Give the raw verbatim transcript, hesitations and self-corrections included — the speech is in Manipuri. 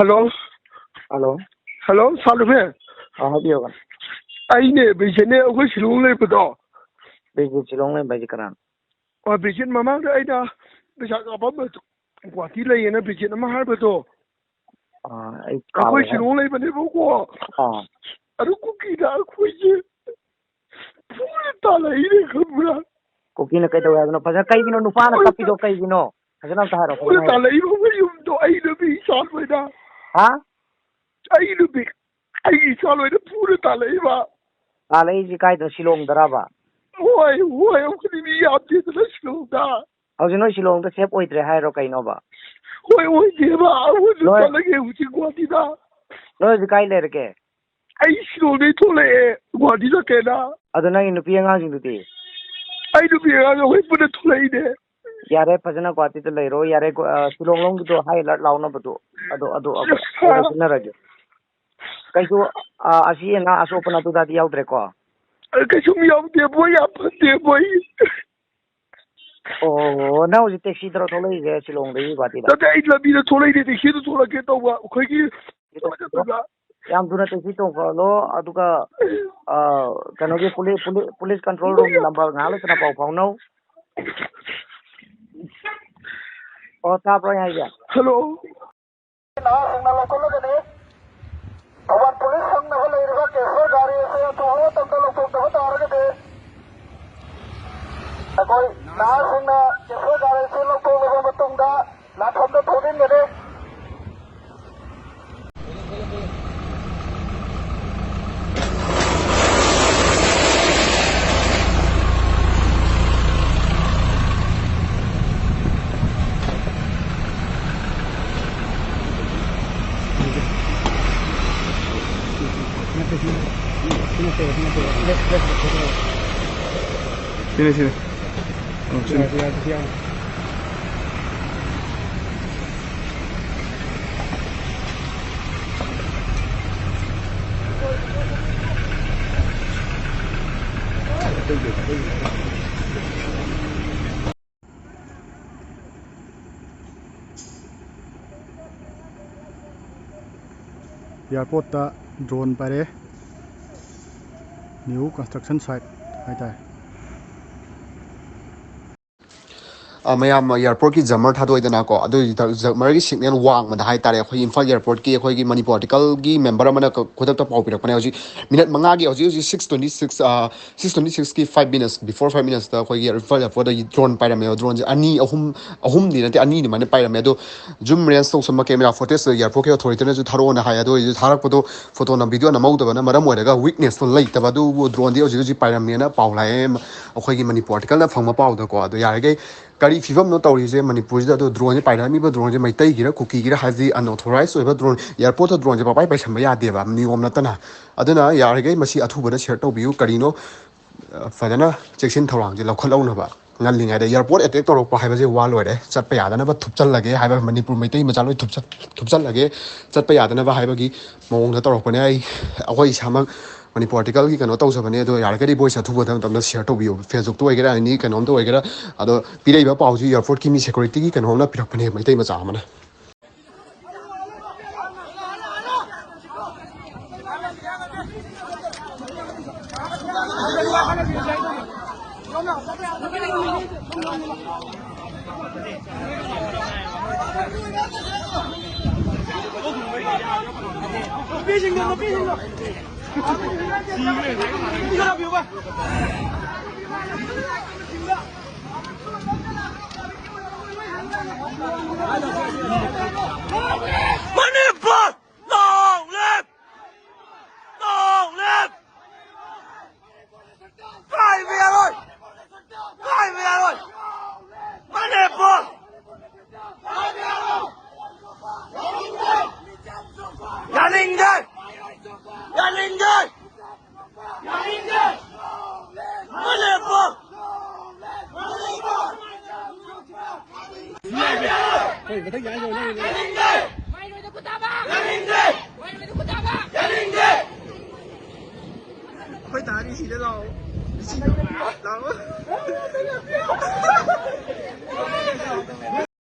ꯍꯜꯂꯣ꯫ ꯍꯜꯂꯣ꯫ ꯍꯜꯂꯣ, ꯁꯥꯔ ꯂꯨꯃꯦ꯫ ꯑꯥ, ꯍꯥꯏꯕꯤꯌꯨ꯫ ꯑꯩꯅꯦ, ꯕꯤꯖꯦꯠꯅꯦ, ꯑꯩꯈꯣꯏ ꯁꯤꯂꯣꯡ ꯂꯩꯕꯗꯣ꯫ ꯕꯤꯖꯦꯠ ꯁꯤꯂꯣꯡ ꯂꯩꯕ ꯍꯥꯏꯁꯦ ꯀꯅꯥꯅꯣ? ꯑꯣ, ꯕꯤꯖꯦꯠ ꯃꯃꯥꯡꯗ ꯑꯩꯅ ꯄꯩꯁꯥ ꯀꯥꯞꯄꯝꯕꯗꯣ, ꯒꯨꯍꯥꯇꯤ ꯂꯩꯌꯦꯅ ꯕꯤꯖꯦꯠ ꯑꯃ ꯍꯥꯏꯕꯗꯣ꯫ ꯑꯥ, ꯑꯩ ꯑꯩꯈꯣꯏ ꯀꯥꯎꯔꯦ꯫ ꯁꯤꯂꯣꯡ ꯂꯩꯕꯅꯦꯕꯀꯣ꯫ ꯑꯥ꯫ ꯑꯗꯨ ꯀꯨꯀꯤꯅ ꯑꯩꯈꯣꯏꯁꯦ ꯐꯨꯔ ꯇꯥꯜꯂꯛꯏꯅꯦ, ꯈꯪꯕ꯭ꯔꯥ? ꯀꯨꯀꯤꯅ ꯀꯩꯗꯧꯋꯦ ꯍꯥꯏꯕꯅꯣ? ꯐꯖꯅ ꯀꯩꯒꯤꯅꯣ ꯅꯨꯄꯥꯅ ꯐꯨꯔ ꯀꯞꯄꯤꯗꯣ ꯀꯩꯒꯤꯅꯣ? ꯐꯖꯅ ꯑꯝꯇ ꯍꯥꯏꯔꯣ, ꯐꯨꯔ ꯐꯖꯅ ꯍꯥꯏꯔꯣ꯫ ꯇꯥꯜꯂꯛꯏꯕ ꯃꯌꯨꯝꯗꯣ ꯑꯩꯅ ꯃꯤ ꯏꯆꯥ ꯂꯣꯏꯅ꯫ ꯍꯥ? ꯑꯩ ꯅꯨꯄꯤ, ꯑꯩꯒꯤ ꯏꯆꯥ ꯂꯣꯏꯅ ꯐꯨꯔ ꯇꯥꯜꯂꯛꯏꯕ꯫ ꯇꯥꯜꯂꯛꯏꯁꯤ ꯀꯥꯏꯗꯅꯣ, ꯁꯤꯂꯣꯡꯗꯔꯕ? ꯍꯣꯏ, ꯍꯣꯏ, ꯑꯩꯈꯣꯏꯗꯤ ꯃꯤ ꯌꯥꯝꯗꯦꯗꯅ ꯁꯤꯂꯣꯡꯗ꯫ ꯍꯧꯖꯤꯛ ꯅꯣꯏ ꯁꯤꯂꯣꯡꯗ ꯁꯦꯐ ꯑꯣꯏꯗ꯭ꯔꯦ ꯍꯥꯏꯔꯣ ꯀꯩꯅꯣꯕ? ꯍꯣꯏ, ꯑꯣꯏꯗꯦꯕ, ꯑꯩꯈꯣꯏꯁꯨ ꯅꯣꯏ ꯆꯠꯂꯒꯦ ꯍꯧꯖꯤꯛ ꯒꯨꯍꯥꯇꯤꯗ꯫ ꯅꯣꯏ ꯍꯧꯖꯤꯛ ꯀꯥꯏ ꯂꯩꯔꯒꯦ? ꯑꯩ ꯁꯤꯂꯣꯡꯗꯩ ꯊꯣꯛꯂꯛꯑꯦ, ꯒꯨꯍꯥꯇꯤ ꯆꯠꯀꯦꯅ꯫ ꯑꯗꯣ ꯅꯪꯒꯤ ꯅꯨꯄꯤ ꯑꯉꯥꯡꯁꯤꯡꯗꯨꯗꯤ? ꯑꯩ ꯅꯨꯄꯤ ꯑꯉꯥꯡ ꯑꯩꯈꯣꯏ ꯄꯨꯟꯅ ꯊꯣꯛꯂꯛꯏꯅꯦ꯫ ꯌꯥꯔꯦ, ꯐꯖꯅ ꯒꯨꯍꯥꯇꯤꯗ ꯂꯩꯔꯣ, ꯌꯥꯔꯦ꯫ ꯒꯨ-, ꯑ, ꯁꯤꯂꯣꯡ ꯂꯣꯝꯒꯤꯗꯣ high alert ꯂꯥꯎꯅꯕꯗꯣ, ꯑꯗꯣ, ꯑꯗꯣ, ꯑꯗꯣ, ꯑꯗꯣ ꯁꯤꯟꯅꯔꯒꯦ꯫ ꯀꯩꯁꯨ, ꯑ, ꯑꯁꯤ ꯑꯅꯥ ꯑꯁꯣꯛꯄ ꯑꯗꯨꯗꯗꯤ ꯌꯥꯎꯗ꯭ꯔꯦꯀꯣ? ꯑ, ꯀꯩꯁꯨꯝ ꯌꯥꯎꯗꯦ, ꯃꯣꯏ ꯌꯥꯝ ꯐꯠꯇꯦ, ꯃꯣꯏ꯫ ꯑꯣ, ꯅꯪ ꯍꯧꯖꯤꯛ ꯇꯦꯛꯁꯤꯗꯔꯣ ꯊꯣꯛꯂꯛꯏꯁꯦ ꯁꯤꯂꯣꯡꯗꯒꯤ ꯒꯨꯍꯥꯇꯤꯗ? ꯅꯠꯇꯦ, ꯑꯩ ꯂꯝꯕꯤꯗ ꯊꯣꯛꯂꯛꯏꯅꯦ, ꯇꯦꯛꯁꯤꯗ ꯊꯣꯛꯂꯛꯀꯦ ꯇꯧꯕ, ꯑꯩꯈꯣꯏꯒꯤ ꯌꯥꯝ ꯊꯨꯅ ꯇꯦꯛꯁꯤ ꯇꯣꯡꯈꯠꯂꯣ, ꯑꯗꯨꯒ, ꯑ, ꯀꯩꯅꯣꯒꯤ ꯄꯨꯂꯤ-, ꯄꯨꯂꯤ-, ꯄꯨꯂꯤꯁ ꯀꯟꯇ꯭ꯔꯣꯜ ꯔꯨꯝ ꯅꯝꯕꯔ ꯉꯥꯏꯍꯥꯛ ꯂꯩꯇꯅ ꯄꯥꯎ ꯐꯥꯎꯅꯧ꯫ ꯑꯣ, ꯇꯥꯕ꯭ꯔꯣ ꯑꯩ ꯍꯥꯏꯁꯦ? ꯍꯜꯂꯣ꯫ ꯅꯍꯥꯁꯤꯡꯅ ꯂꯧꯈꯠꯂꯒꯅꯤ꯫ ꯊꯧꯕꯥꯜ ꯄꯨꯂꯤꯁ ꯁꯪꯅꯕ ꯂꯩꯔꯤꯕ ꯀꯦꯁꯣ ꯒꯥꯔꯤ ꯑꯁꯤ ꯑꯊꯨꯕ ꯃꯇꯝꯗ ꯂꯧꯊꯣꯛꯇꯕ ꯇꯥꯔꯒꯗꯤ ꯑꯩꯈꯣꯏ ꯅꯍꯥꯁꯤꯡꯅ ꯀꯦꯁꯣ ꯒꯥꯔꯤ ꯑꯁꯤ ꯂꯧꯊꯣꯛꯂꯕ ꯃꯇꯨꯡꯗ ꯂꯥꯟꯐꯝꯗ ꯊꯧꯖꯤꯟꯒꯅꯤ꯫ ꯁꯤꯅꯦ, ꯁꯤꯅꯦ꯫ ꯑꯣ, ꯁꯤꯅꯦ꯫ ꯑꯦꯌꯥꯔꯄꯣꯔꯠꯇ ꯗ꯭ꯔꯣꯟ ꯄꯥꯏꯔꯛꯑꯦ꯫ ꯅ꯭ꯌꯨ ꯀꯟꯁꯇ꯭ꯔꯛꯁꯟ ꯁꯥꯏꯠ ꯍꯥꯏꯇꯥꯔꯦ꯫ ꯑ, ꯃꯌꯥꯝ ꯑꯦꯌꯥꯔꯄꯣꯔꯠꯀꯤ ꯖꯃꯔ ꯊꯥꯗꯣꯛꯏꯗꯅꯀꯣ, ꯑꯗꯨꯒꯤꯗ ꯖꯃꯔꯒꯤ ꯁꯤꯒꯅꯦꯜ ꯋꯥꯡꯃꯗ ꯍꯥꯏꯇꯥꯔꯦ, ꯑꯩꯈꯣꯏ ꯏꯝꯐꯥꯜ ꯑꯦꯌꯥꯔꯄꯣꯔꯠꯀꯤ ꯑꯩꯈꯣꯏꯒꯤ ꯃꯅꯤꯄꯨꯔ ꯑꯥꯔꯇꯤꯀꯜꯒꯤ ꯃꯦꯝꯕꯔ ꯑꯃꯅ ꯈꯨꯗꯛꯇ ꯄꯥꯎ ꯄꯤꯔꯛꯄꯅꯦ꯫ ꯍꯧꯖꯤꯛ ꯃꯤꯅꯠ ꯃꯉꯥꯒꯤ, ꯍꯧꯖꯤꯛ ꯍꯧꯖꯤꯛ six twenty six, ꯑ, six twenty sixꯀꯤ five minutes, before five minutesꯇ ꯑꯩꯈꯣꯏꯒꯤ ꯏꯝꯐꯥꯜ ꯑꯦꯌꯥꯔꯄꯣꯔꯠꯇ ꯗ꯭ꯔꯣꯟ ꯄꯥꯏꯔꯝꯃꯦꯕ꯫ ꯗ꯭ꯔꯣꯟꯁꯦ ꯑꯅꯤ, ꯑꯍꯨꯝ, ꯑꯍꯨꯝꯗꯤ ꯅꯠꯇꯦ, ꯑꯅꯤꯗꯤ ꯑꯗꯨꯃꯥꯏꯅ ꯄꯥꯏꯔꯝꯃꯦ꯫ ꯑꯗꯣ ꯖꯨꯝ ꯔꯦꯟꯖ ꯇꯧꯁꯟꯕ ꯀꯦꯃꯦꯔꯥ ꯐꯨꯇꯦꯖꯇꯣ ꯑꯦꯌꯥꯔꯄꯣꯔꯠꯀꯤ ꯑꯣꯊꯣꯔꯤꯇꯤꯅꯁꯨ ꯊꯥꯔꯛꯑꯣꯅ ꯍꯥꯏ꯫ ꯑꯗꯨ ꯑꯣꯏꯔꯁꯨ ꯊꯥꯔꯛꯄꯗꯣ ꯐꯣꯇꯣꯅ ꯚꯤꯗꯤꯑꯣ ꯅꯝꯍꯧꯗꯕꯅ ꯃꯔꯝ ꯑꯣꯏꯔꯒ ꯋꯤꯛꯅꯦꯁꯇꯣ ꯂꯩꯇꯕ꯫ ꯑꯗꯨꯕꯨ ꯗ꯭ꯔꯣꯟꯗꯤ ꯍꯧꯖꯤꯛ ꯍꯧꯖꯤꯛ ꯄꯥꯏꯔꯝꯃꯦꯅ ꯄꯥꯎ ꯂꯥꯛꯑꯦ ꯑꯩꯈꯣꯏꯒꯤ ꯃꯅꯤꯄꯨꯔ ꯑꯥꯔꯇꯤꯀꯜꯅ ꯐꯪꯕ ꯄꯥꯎꯗꯀꯣ꯫ ꯑꯗꯣ ꯌꯥꯔꯤꯈꯩ ꯀꯔꯤ ꯐꯤꯕꯝꯅꯣ ꯇꯧꯔꯤꯁꯦ ꯃꯅꯤꯄꯨꯔꯁꯤꯗ? ꯑꯗꯣ ꯗ꯭ꯔꯣꯟꯁꯦ ꯄꯥꯏꯔꯛꯑꯝꯃꯤꯕ ꯗ꯭ꯔꯣꯟꯁꯦ ꯃꯩꯇꯩꯒꯤꯔ ꯀꯨꯀꯤꯒꯤꯔ ꯍꯥꯏꯕꯗꯤ unauthorized ꯑꯣꯏꯕ ꯗ꯭ꯔꯣꯟ, ꯑꯦꯌꯥꯔꯄꯣꯔꯠꯇ ꯗ꯭ꯔꯣꯟꯁꯦ ꯄꯪꯄꯥꯏ ꯄꯥꯏꯁꯟꯕ ꯌꯥꯗꯦꯕ, ꯅꯤꯌꯣꯝ ꯅꯠꯇꯅ꯫ ꯑꯗꯨꯅ ꯌꯥꯔꯤꯈꯩ ꯃꯁꯤ ꯑꯊꯨꯕꯗ ꯁꯤꯌꯔ ꯇꯧꯕꯤꯌꯨ꯫ ꯀꯔꯤꯅꯣ, ꯑ, ꯐꯖꯅ ꯆꯦꯛꯁꯤꯟ ꯊꯧꯔꯥꯡꯁꯦ ꯂꯧꯈꯠꯍꯧꯅꯕ꯫ ꯉꯜꯂꯤꯉꯩꯗ ꯑꯦꯌꯥꯔꯄꯣꯔꯠ ꯑꯦꯇꯦꯛ ꯇꯧꯔꯛꯄ ꯍꯥꯏꯕꯁꯦ ꯋꯥ ꯂꯣꯏꯔꯦ꯫ ꯆꯠꯄ ꯌꯥꯗꯅꯕ ꯊꯨꯞꯆꯜꯂꯒꯦ ꯍꯥꯏꯕ, ꯃꯅꯤꯄꯨꯔ ꯃꯩꯇꯩ ꯃꯆꯥ ꯂꯣꯏ ꯊꯨꯞꯆ-, ꯊꯨꯞꯆꯜꯂꯒꯦ, ꯆꯠꯄ ꯌꯥꯗꯅꯕ ꯍꯥꯏꯕꯒꯤ ꯃꯑꯣꯡꯗ ꯇꯧꯔꯛꯄꯅꯦ꯫ ꯑꯩ, ꯑꯩꯈꯣꯏ ꯏꯁꯥꯃꯛ ꯃꯅꯤꯄꯨꯔ ꯑꯥꯔꯇꯤꯀꯜꯒꯤ ꯀꯩꯅꯣ ꯇꯧꯖꯕꯅꯦ꯫ ꯑꯗꯣ ꯌꯥꯔꯒꯗꯤ ꯚꯣꯏꯁ ꯑꯊꯨꯕꯗ ꯃꯇꯝꯗ ꯁꯤꯌꯔ ꯇꯧꯕꯤꯌꯨ, ꯐꯦꯁꯕꯨꯛꯇ ꯑꯣꯏꯒꯦꯔꯥ, ꯑꯦꯅꯤ ꯀꯩꯅꯣꯝꯗ ꯑꯣꯏꯒꯦꯔꯥ꯫ ꯑꯗꯣ ꯄꯤꯔꯛꯏꯕ ꯄꯥꯎꯁꯤ ꯑꯦꯌꯥꯔꯄꯣꯔꯠꯀꯤ ꯃꯤ, ꯁꯦꯀ꯭ꯌꯨꯔꯤꯇꯤꯒꯤ ꯀꯩꯅꯣꯝꯅ ꯄꯤꯔꯛꯄꯅꯦ, ꯃꯩꯇꯩ ꯃꯆꯥ ꯑꯃꯅ꯫ ꯅꯨꯄꯤꯁꯤꯡꯗꯣ, ꯅꯨꯄꯤꯁꯤꯡꯗꯣ꯫ Manipur! Long live! Long live! ꯀꯥꯏꯕ ꯌꯥꯔꯣꯏ! ꯀꯥꯏꯕ ꯌꯥꯔꯣꯏ! ꯃꯅꯤꯄꯨꯔ! ꯌꯥꯅꯤꯡꯗꯦ! ꯌꯥꯅꯤꯡꯗꯦ! ꯌꯥꯅꯤꯡꯗꯦ! ꯃꯅꯤꯄꯨꯔ! ꯌꯥꯅꯤꯡꯗꯦ! ꯃꯍꯩꯔꯣꯏꯗ ꯈꯨꯠ ꯊꯥꯕ! ꯌꯥꯅꯤꯡꯗꯦ! ꯃꯍꯩꯔꯣꯏꯗ ꯈꯨꯠ ꯊꯥꯕ! ꯌꯥꯅꯤꯡꯗꯦ! ꯑꯩꯈꯣꯏ ꯇꯥꯔꯤ ꯁꯤꯗ ꯂꯥꯛꯑꯣ꯫ ꯂꯥꯛꯑꯣ꯫